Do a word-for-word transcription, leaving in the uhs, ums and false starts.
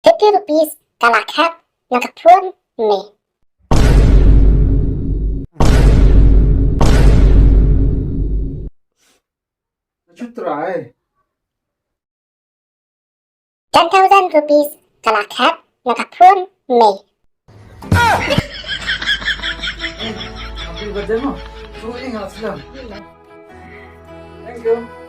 Fifty rupees ka la khet na ka phone me. Chu trai. Ten thousand rupees ka la khet na ka phone me. Happy birthday mo. Chu ing aslam. Thank you.